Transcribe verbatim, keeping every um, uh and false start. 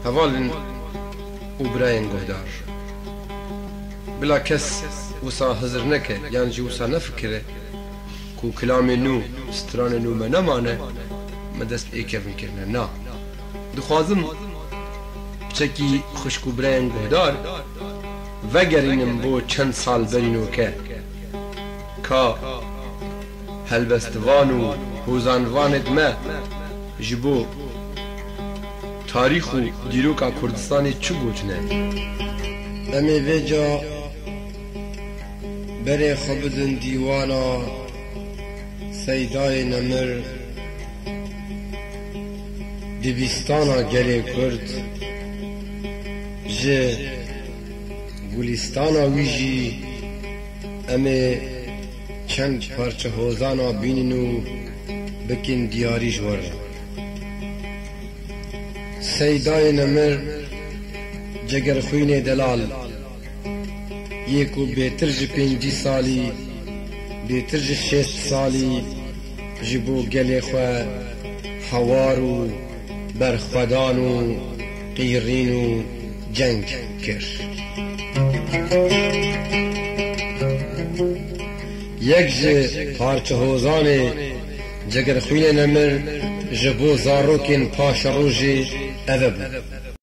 Hevalên û birayên guhdar, bila kes wisa hizir neke yan jî wisa nefikire ku kilamê nû, stranê nû me nemane, me dest ê kevin kirine. Na. Dixwazim piçekî xwişk û birayên guhdar vegerînim bo çend sal berî noke. Ka helbestvan û hozanvanêd me ji bo tarîx û dîroka Kurdistanê çi gotine? Em ê vêca berê xwe bidin dîwana Seydayê Nemir, dibîstana gelê Kurd, ji gulîstana wî jî em ê çend parçe hozana bînin û bikin diyarî ji we re. Seydayê Nemir, cegerxwînê delal, yê ku bêtir ji pêncî salî, bêtir ji şêst salî ji bo gelê xwe hawar û berxwedan û qîrîn û ceng kir. Yek ji parçehozanê Cegerxwînê Nemir ji bo zarokên paşerojê ev e bû.